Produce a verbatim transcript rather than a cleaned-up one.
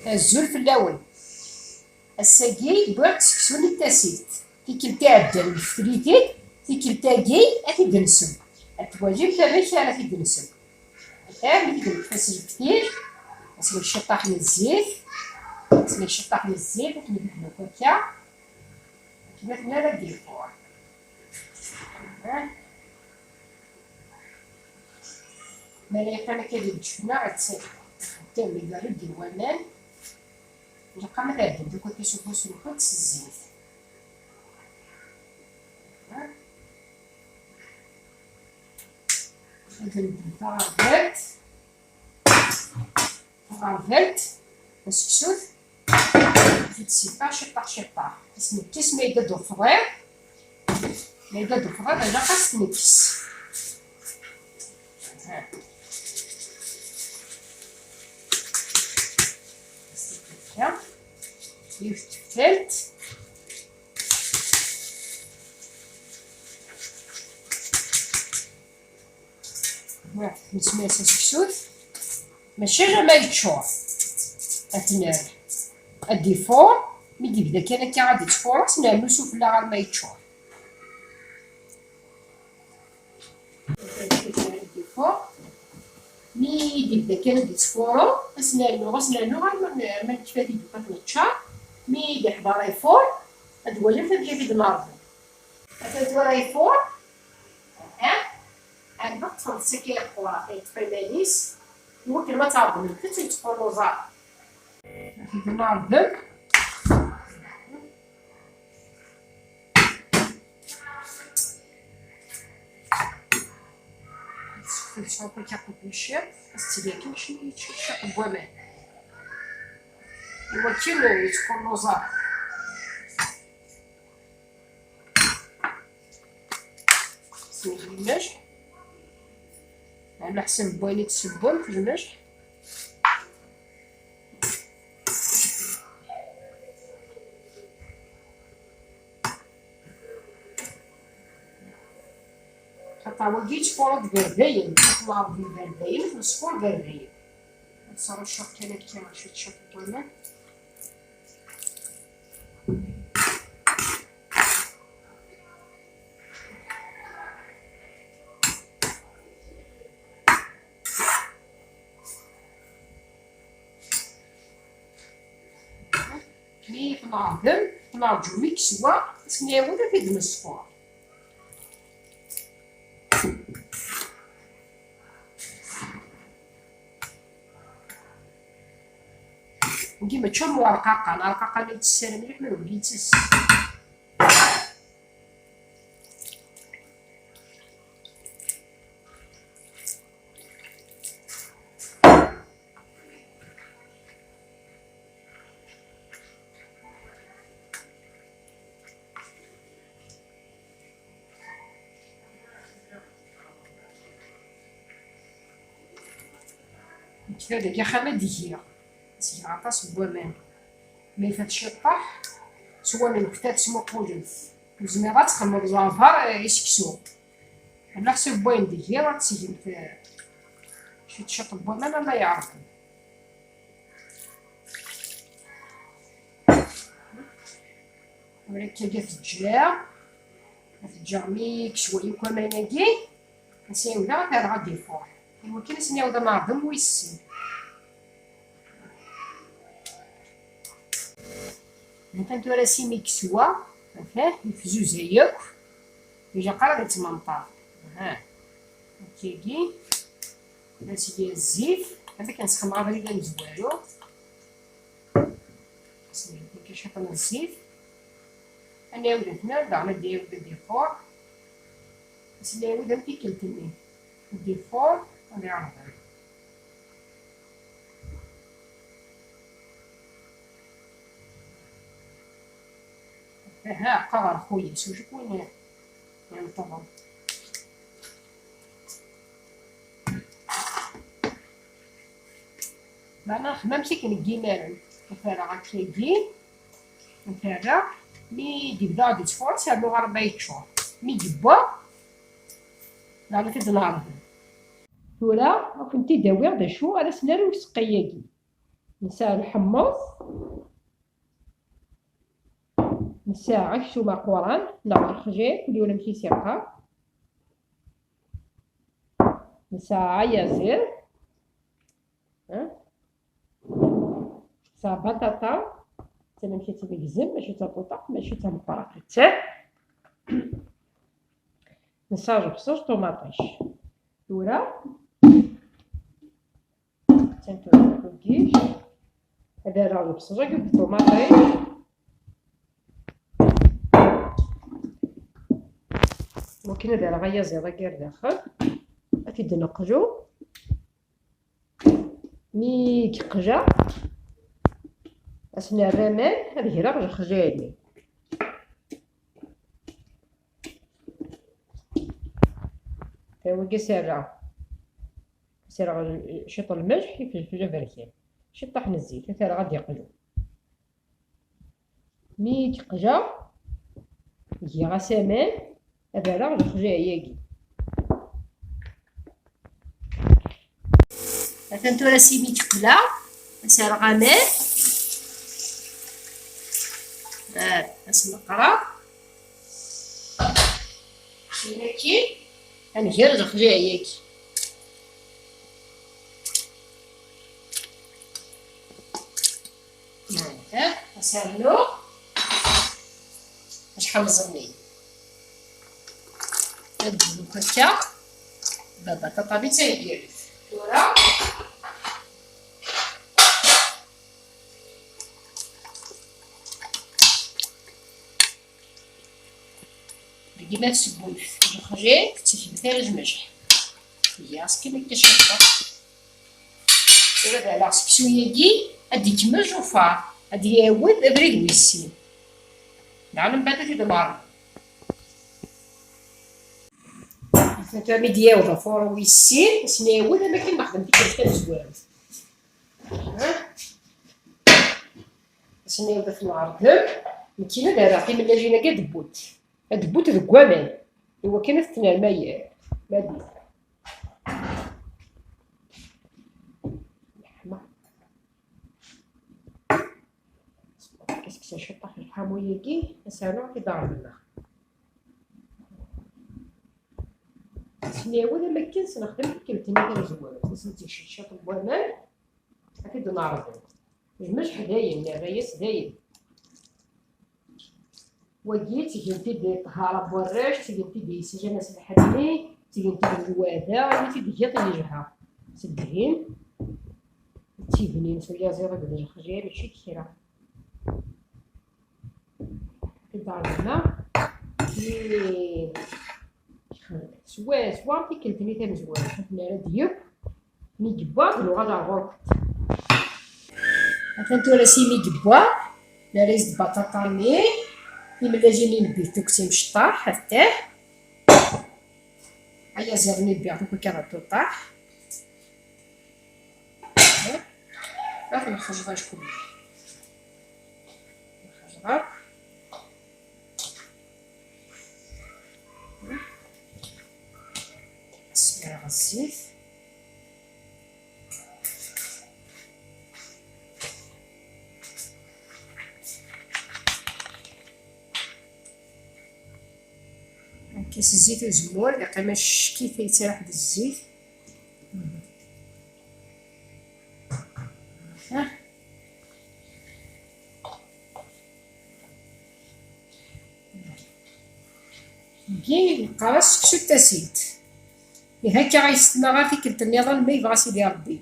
Azul fell-awen. Ass-agi wwiɣ-d seksu n tasilt. Tikkelt iɛeddan neftel-it-id, tikkelt-agi ad t-id-nseww. Ad twalim amek ara t-id-nseww. Atan mi t-id-nefk taselbt-ik, ad s-nefk ciṭṭaḥ n zzit, ad s-nefk ciṭṭaḥ n zzit, ad t-nbeddel akk akka. Akken ad t-nerr ad d-yeffeɣ. Ma ara yeqqim akka di lǧefna, ad tt-, ad t-ixeddem iberreg n waman. Ilaq ma tɛeddim akk akka s ufus-nkent s zzit. Ad nbeddel taɣerbalt. Taɣerbalt, taseksut, ad tt-id-ssifeɣ ciṭṭaḥ ciṭṭaḥ. Asmi d tismi ay d ufḍiḍ, ma yella d ufḍiḍ, ilaq ad s-t-nekkes. Aha. Yiwet teftalt. Nesmir s aseksut. Mačči alamma yeččur. Ad t-nerr ad d-ifuṛ. Mi d-yebda kan akka ad d-ittfuṛ, ad s-nernu sufella arma yeččur. Mi d-yebda kan ad d-ittfuṛu, ad s-nernu, ad s-nernu arma, arma nekfa tiddukal neččar. Mi d-iḥḍer ifuṛ, ad d-walim tabyirt i d-nerḍen. Atan tura ifuṛ. Aha. Ɛeddaɣ ṭṭfeɣ-d saki iqquṛ, yeṭṭef iman-is. Iwakken ma tɛeḍḍem lfett ur yettxurruẓ ara. Ad t-id-nɛeḍḍem. Ad tesɛuḍ akka qbel ciṭ, ad s-tili akken ciṭ, ciṭ, ciṭ n waman. Iwakken ur yettxurruẓ ara. Smeḥ lmej. Ɛla ḥsab n wayen i tessewwem, lmej. Xaṭer wagi yettfuṛu-d berdayen, ad t-nɛreḍ berdayen, ad t-nesfuṛ berdayen. Ad sṛucceɣ kan akka ciṭ ciṭ n waman. Mi tneɛdem, tneɛǧu mi yeswa, ad s-nɛiwed ad t-id-nesfuṛ. Wigi mačči am urqaqan, arqaqan yettessar mliḥ, ma d wigi yettess. Nekk dagi axxam ad d-giɣ, ad s-geɣ aṭas n waman. Ma ifat ciṭṭaḥ, s waman kta tesmuqulemt. Ur zmireḍ ad txedmeḍ leɛber, eh, i seksu. Ɛla ḥsab n wayen d-giɣ, ad tgemt, eh, ciṭ ciṭ n waman ama yeɛreq. Ur akka ad t-ǧǧeɣ, ad t-ǧǧeɣ mi yekswa yakk aman-agi, ad s-ɛiwdeɣ ad t-rreɣ ad d-ifuṛ. Iwakken ad s-nɛiwed ad neɛḍem wis sin. Atan tura s imi yekswa, atan yefzuzay akk, ilaq ara ad yettmenṭar. Aha. Akkagi. Ad s-yir zzit, ad ak-nesxemmer abrid amezwaru. Ad s-nɛeddi kan ciṭ n zzit. Ad nɛiwed ad t-nerr, daɣen ad d-iɛiwed ad d-ifuṛ. Ad s-nɛiwed am tikkelt-nni. Ad d-ifuṛ, ad iɛreḍ. Aha, qqaɣ ɣer xuyas, wacu-k win yenṭḍen? Meɛna xdem amek akken n yimaren. Ad t-rreɣ akkagi, ad t-rreɣ, mi d-yebda ad yettfuṛ, ad t-rnuɣ arma yeččur. Mi d-yewwa, daɣen ad t-id-nɛerḍen. Tura, ad kent-id-awiɣ d acu ara s-nerr i useqqi-agi. Nesɛa lḥemmeẓ, nesɛa aksum aquran neɣ rexjal, kul yiwen amek i s-yeqqar. Nesɛa ayaziḍ, ha? Nesɛa baṭaṭa, tanamek ad tt-id-negzem, mačči d tabuṭaṭ, mačči d tameqqrant. Nesɛa lebṣel, ṭumaṭic. Tura, attan tura tuggict. Ad rreɣ lebṣel-agi deg ṭumaṭic. Wakken ad rreɣ ayaziḍ-agi ar daxel. Ad t-id-neqlu. Mi yeqleɛ, ad s-nerr aman, ad greɣ lexjal-nni. Tawagi s-rreɣ, s-rreɣ ciṭ n lmelḥ, ifelfel aberkan, ciṭṭaḥ n zzit, ad t-rreɣ ad d-yeqlu. Mi yeqleɛ, giɣ-as aman, ad rreɣ lexjal-agi. Atan tura s imi yeqleɛ, ad s-rreɣ aman, ad s-neqreɣ. Wagi, ad nger lexjal-agi. Ih, ad s-rnuɣ acḥal ẓenni. Ad d-nukk akka. Baba, taṭabit ay diri. Tura. Deg ma tsewwem lexjal, ur tettgemt ara lmejḥ. Tga-as kan akka ciṭṭaḥ. Tura ad aleɣ seksu-yagi, ad d-ikemmel jufar, ad d-yawed abrid wis sin. Daɣen mbeɛd ad t-id-nɛerḍ. Atan tura mi d-yawed afur wis sin, ad s-nɛiwed am akken nexdem tikkelt tamezwarut. Ha? Ad s-nɛiwed ad t-nɛerḍem. Nekkini ad rreɣ timellajin-agi ad wwent. Ad wwent deg waman. Iwakken ad tent-nerr ma d-, ma d-, leḥma. Keskes ciṭṭaḥ lḥamu-yagi, ad s-rnuɣ ad t-id-ɛerḍeɣ. Sniɛwed am akken s-nexdem tikkelt-nni tamezwarut, ad s-ntteg ciṭ n waman, ad t-id-nɛerḍ. Lmejḥ dayen, nerra-yas dayen. Wagi, ttgen-t-id ṭṭhara n warrac, ttgen-t-id yeslan-as lḥenni, ttgen-t-id lwada, imi t-id-giḍ yejha. S ddhin, ttibnin s uyaziḍ akked lexjal, mačči d kra. Id-ɛerḍen-aɣ. Swaswa tikkelt-nni tamezwarut, ad nerr-d yakk. Mi yewwa, ad nuɣal ar ɣur-kent. Atan tura s imi yewwa, nerra-yas-d baṭaṭa-nni, timellajin-nni n bituks imecṭaḥ, attah. Ayaziḍ-nni n bituks akka ɣer tuṭaḥ. Ad nxeẓẓer acku nxeẓẓer. Smereɣ zzit. Akka s zzit uzemmur, yeqqim ackit yettraḥ d zzit. Dagi neqqar-as seksu n tasilt. Ihi akka i s-tenna ɣer tikkelt nniḍen, ma yebɣa Sidi Ṛebbi.